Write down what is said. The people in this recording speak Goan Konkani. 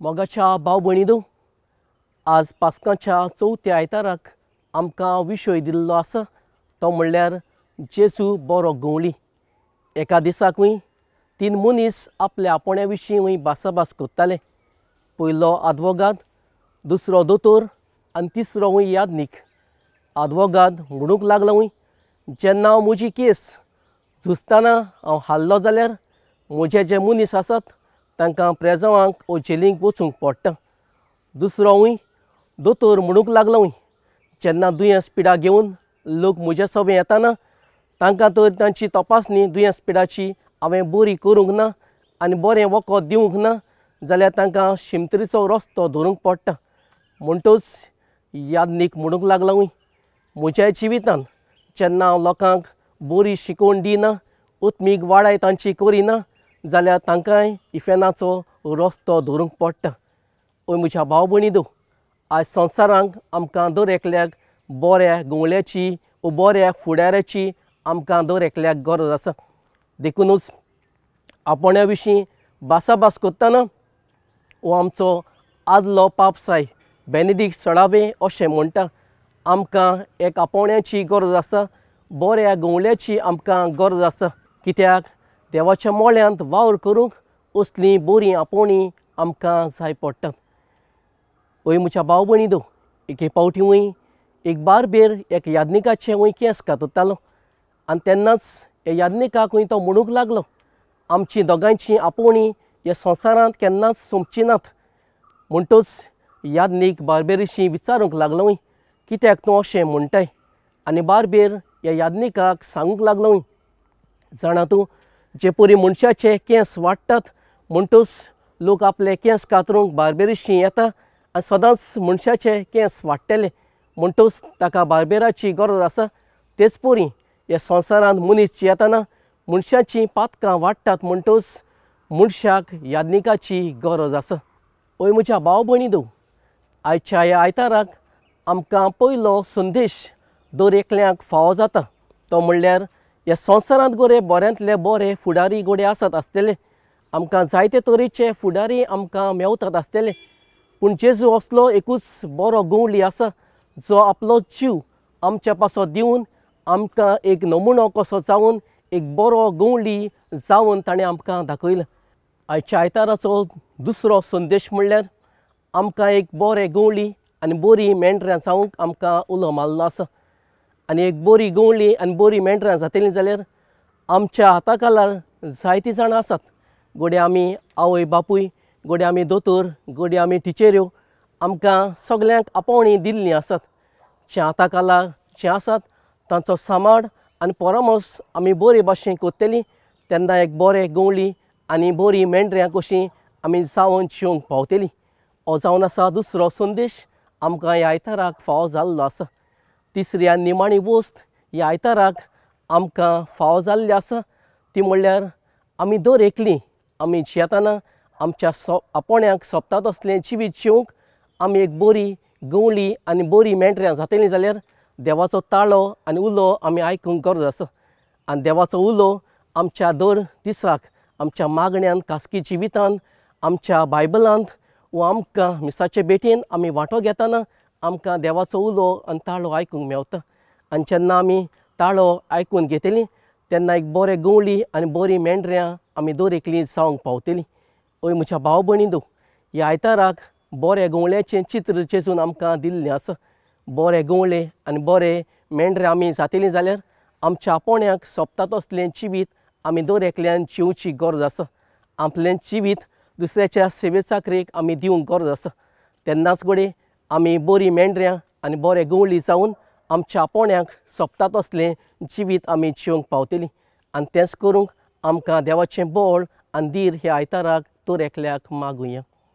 मोगाच्या भाव भयणींनो, आज पास्काच्या चवथ्या आयताराक आमकां विशय दिल्लो आसा तो म्हणल्यार जेजू बरो गवळी। एका दिसाकूय तीन मनीस आपल्या आपोण्या विशीं भासाभास करताले। पयलो आदवोगाद, दुसरो दोतोर आनी तिसरो यादनीक। आदवोगाद म्हणूंक लागलो, जेन्ना हांव म्हजी केस झुजतना हांव हारलो जाल्यार म्हजे जे मनीस आसात तांकां प्रेजांवांक वो जेलींक वचूंक पडटा। दुसरोय दोतोर म्हणूंक लागलो, जेन्ना दुयेंस पिडा घेवन लोक म्हज्या सभें येताना तांकां तर तांची तपासणी दुयेंस पिडाची हांवें बरी करूंक ना आनी बरें वखद दिवंक ना जाल्यार तांकां शिमतरीचो रस्तो धरूंक पडटा। म्हणटूच यादनीक म्हणूंक लागलो, म्हज्या जिवितांत जेन्ना हांव लोकांक बरी शिकवण दिना, उत्मीक वाडाय तांची करिना जाल्यार तांकांय इफेनाचो रस्तो धरूंक पडटा। ओय म्हज्या भाव भयणींनो, आज संवसारांक आमकां दर एकल्याक बऱ्या गवळ्याची वो बऱ्या फुडाऱ्याची आमकां दर एकल्याक गरज आसा। देखुनूच आपण्या विशीं भासाभास करतना हो आमचो आदलो पापसाय बेनेडिक्ट सोळावे अशें म्हणटा, आमकां एक आपोवण्याची गरज आसा, बऱ्या गवळ्याची आमकां गरज आसा। कित्याक देवाच्या मोळ्यांत वावर करूंक असलीं बरीं आपोवणी आमकां जाय पडटात। ओय म्हज्या भाव भयणींनो, एके फावटी एक बारबेर एक यादनिकाचें केंस कातरतालो आनी तेन्नाच ह्या यादनिकाकूय तो म्हणूंक लागलो, आमची दोगांयची आपोवणी ह्या संवसारांत केन्नाच सोंपची नात। म्हणटूच यादनीक बारबेरीशी विचारूंक लागलो, कित्याक तूं अशें म्हणटाय? आनी बारबेर ह्या यादनिकाक सांगूंक लागलो, जाणा तूं जे परी मनशाचे केंस वाडटात म्हणटूच लोक आपले केंस कातरूंक बारबेरीशी येता आनी सदांच मनशाचे केंस वाडटले, म्हणटूच ताका बारबेराची गरज आसा। तेच परी ह्या संवसारांत मनीस येताना मनशाचीं पातकां वाडटात म्हणटूच मनशाक यादनिकाची गरज आसा। ओय म्हज्या भाव भयणींनो, आयच्या ह्या आयताराक आमकां पयलो संदेश दर एकल्याक फावो जाता तो म्हणल्यार ह्या संवसारांत गोरे बऱ्यांतले बरे फुडारी गोडे आसात आसतले, आमकां जायते तरेचे फुडारी आमकां मेवतात आसतले, पूण जेजू असलो एकूच बरो गवळी आसा जो आपलो जीव आमच्या पासत दिवन आमकां एक नमुनो कसो जावन एक बरो गवळी जावन ताणें आमकां दाखयलो। आयच्या आयताराचो दुसरो संदेश म्हणल्यार आमकां एक बरे गवळी आनी बरी मेंढरां जावंक आमकां उलो मारलो आसा। आनी एक बरी गवळी आनी बरी मेंढरां जातलीं जाल्यार आमच्या हाता खाला जायतीं जाणां आसात, गोडे आमी आवय बापूय, गोडे आमी दोतोर, गोडे आमी टिचऱ्यो, आमकां सगल्यांक आपोवणी दिल्लीं आसात। जे हाता खाला जे आसात तांचो सांबाळ आनी परामर्श आमी बरे भाशेन करतलीं तेन्ना एक बरे गवळी आनी बरी मेंढरां कशीं आमी जावन जिवंक पावतलीं। हो जावन आसा दुसरो संदेश आमकां ह्या आयताराक फावो जाल्लो आसा। तिसरी आनी निमाणी वस्त ह्या आयताराक आमकां फावो जाल्ली आसा ती म्हणल्यार आमी दर एकलीं आमी जियेतना आमच्या आपोवण्याक सोबता तसलें जिवीत जिवंक आमी एक बरी गवळी आनी बरी मेंढरां जातलीं जाल्यार देवाचो ताळो आनी उलो आमी आयकूंक गरज आसा। आनी देवाचो उलो आमच्या दर दिसाक आमच्या मागण्यान, खासगी जिवितांत, आमच्या बायबलांत वो आमकां मिसाचे भेटेन आमी वांटो घेतना आमकां देवाचो उलो आनी ताळो आयकूंक मेवता। आनी जेन्ना आमी ताळो आयकून घेतलीं तेन्ना एक बरे गवळी आनी बरी मेंढरां आमी दर एकलीं जावंक पावतलीं। ओय म्हज्या भाव भयणींनो, ह्या आयताराक बऱ्या गवळ्याचें चित्र जेजून आमकां दिल्लें आसा। बरे गवळे आनी बरे मेंढरां आमी जातलीं जाल्यार आमच्या आपोवण्याक सोबता तसलें जिवीत आमी दर एकल्यान जिवची गरज आसा। आपलें जिवीत दुसऱ्याच्या सेवे चाकरेक आमी दिवंक गरज आसा। तेन्नाच घडये आमी बरी मेंढरां आनी बरे गवळी जावन आमच्या आपोवण्याक सोबता तसलें जिवीत आमी जिवंक पावतलीं। आनी तेंच करूंक आमकां देवाचें बळ आनी धीर ह्या आयताराक दर एकल्याक मागुया।